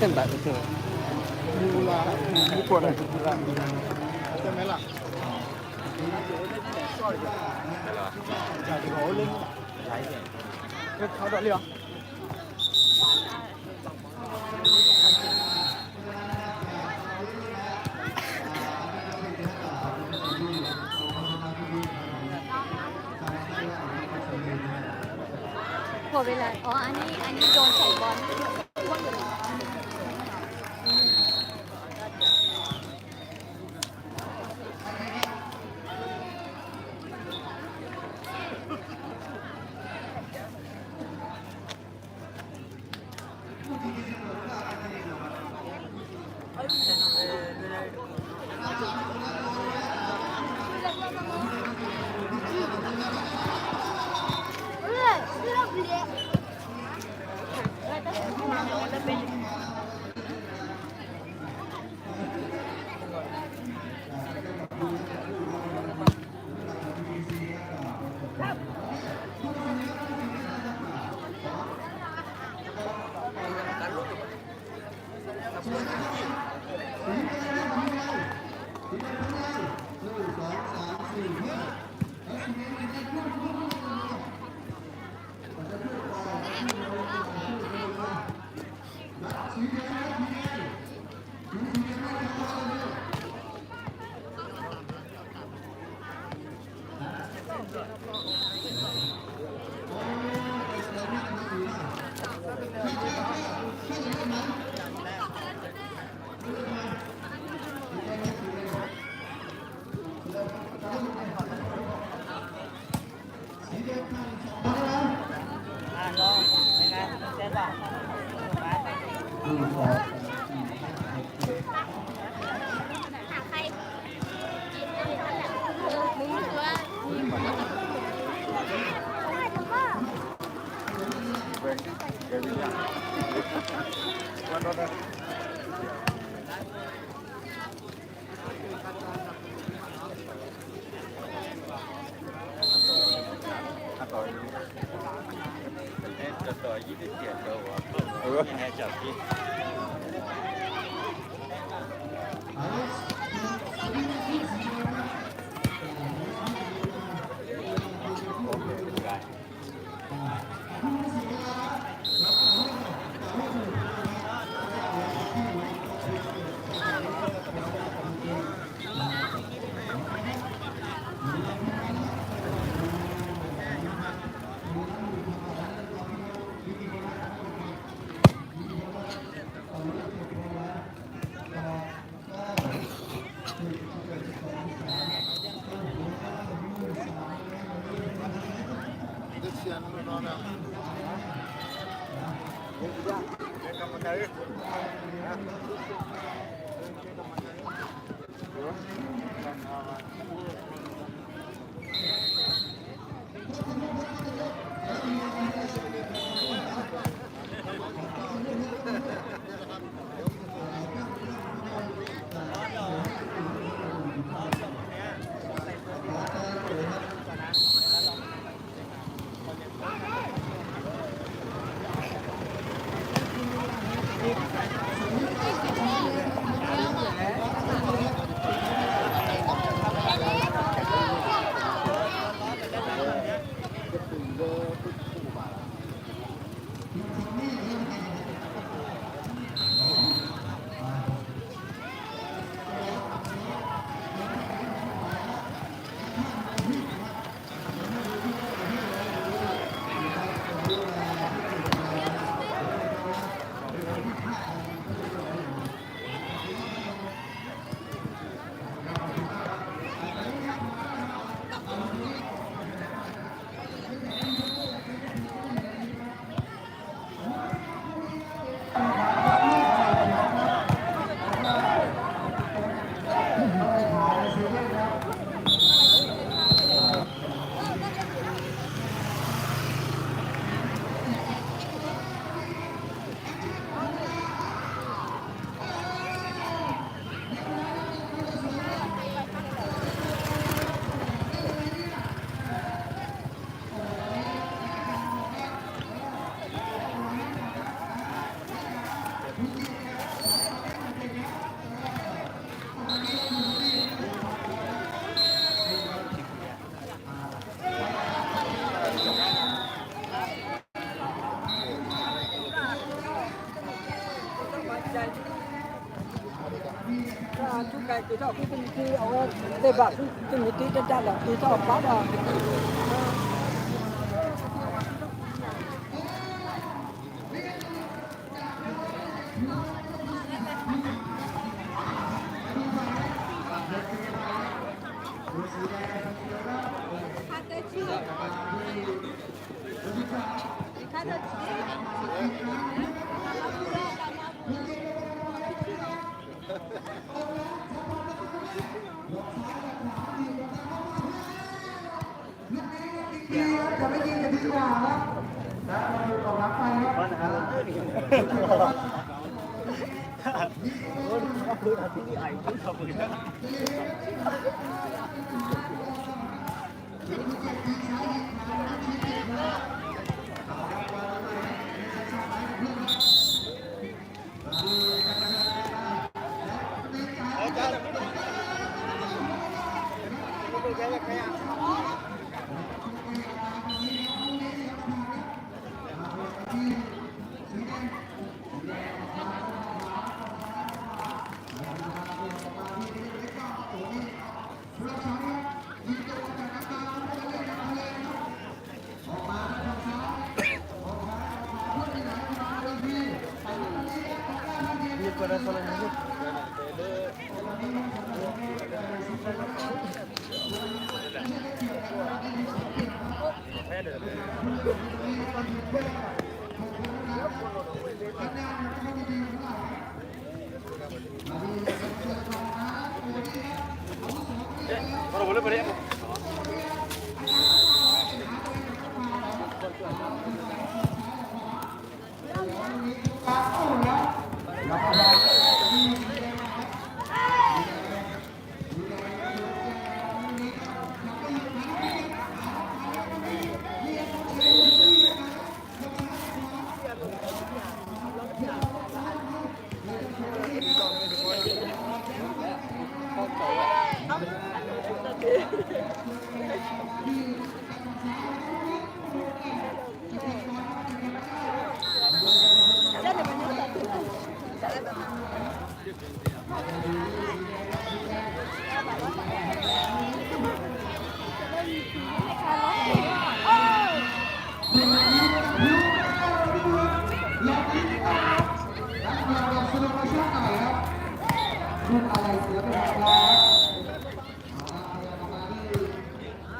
ဘၣ် မူလၢ မူကိးန့ၣ် โอ้ เวลา อ๋อ อันนี้ อันนี้โดนใส่บอล က့ၤထီၣ်ဃုတမံၤတ့ အဝဲသ့ၣ်ဘၣ်ဃုတမံၤတ့တဒၣ်လီၤ က့ၤထီၣ်ဘၣ်ဒီး မုၢ်လၢ်ဖုကွံနၢ်ဖီၣ်ခံခါအံၤ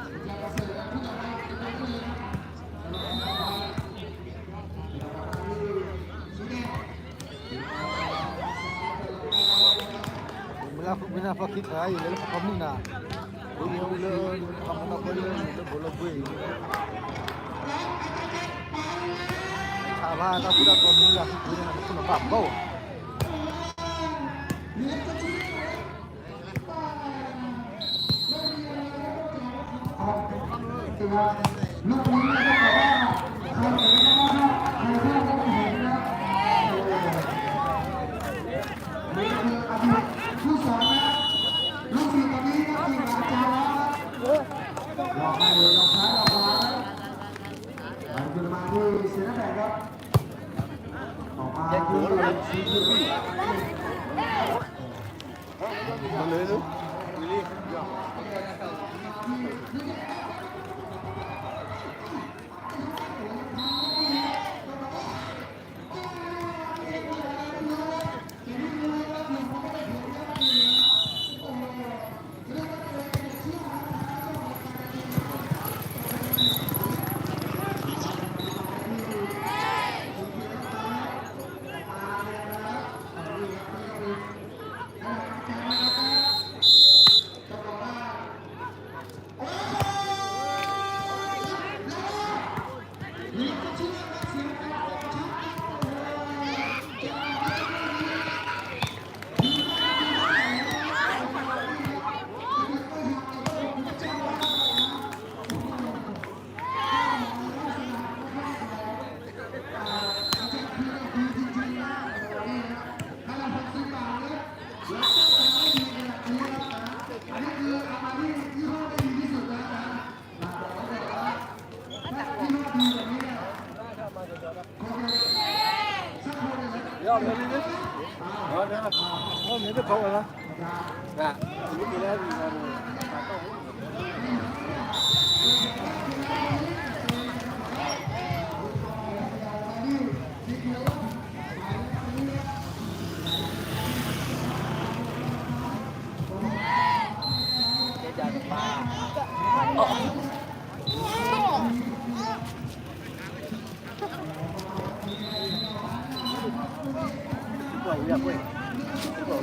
လၢလၢပကီၢ်မုၢ်နၤ, ဝံၤလၢလၢပကီၢ်မုၢ်နၤပှဲၤလၢလၢဘိလၢဘှ့ၣ်အံၤ, ဆၣ်ဘၣ်တၢ်ဃူတၢ်ဖိးမုၢ်လၢ်ဖုကွံနၢ်ဖီၣ်နၢ်ဘၣ်ဘၣ် မ့ၢ်တခီဝဲလီၤ လီၤခွဲး, လီၤခ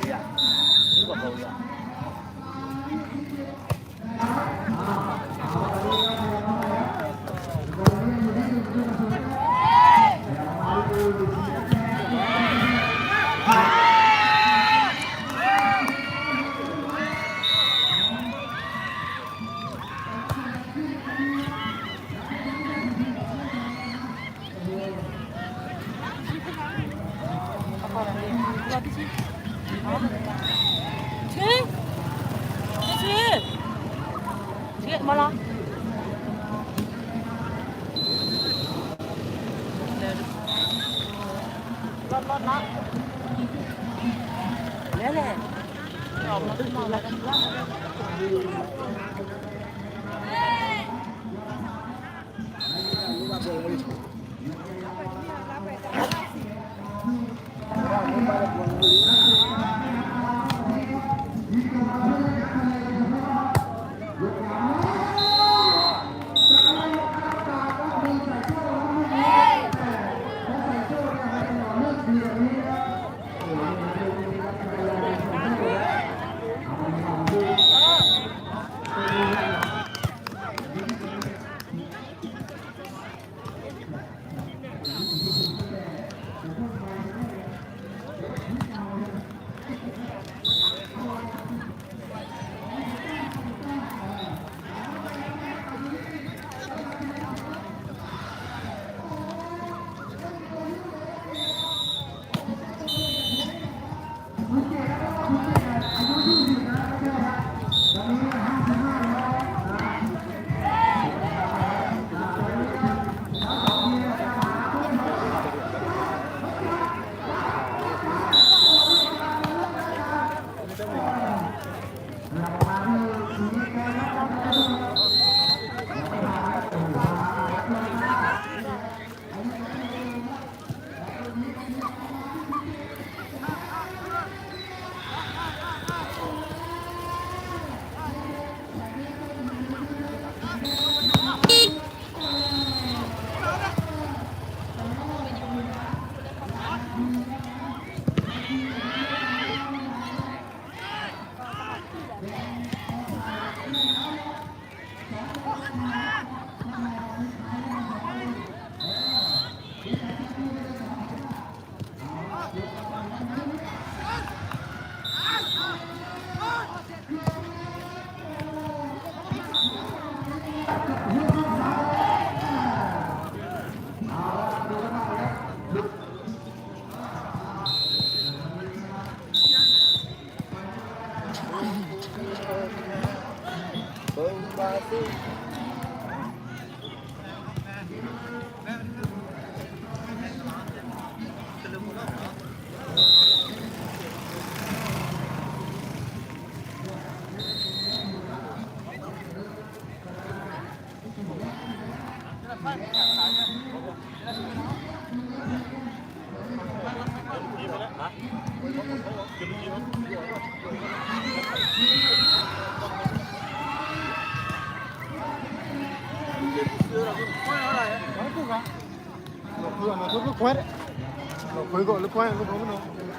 ွဲးကီးလၢခွဲးလၢခွဲးနီၤ.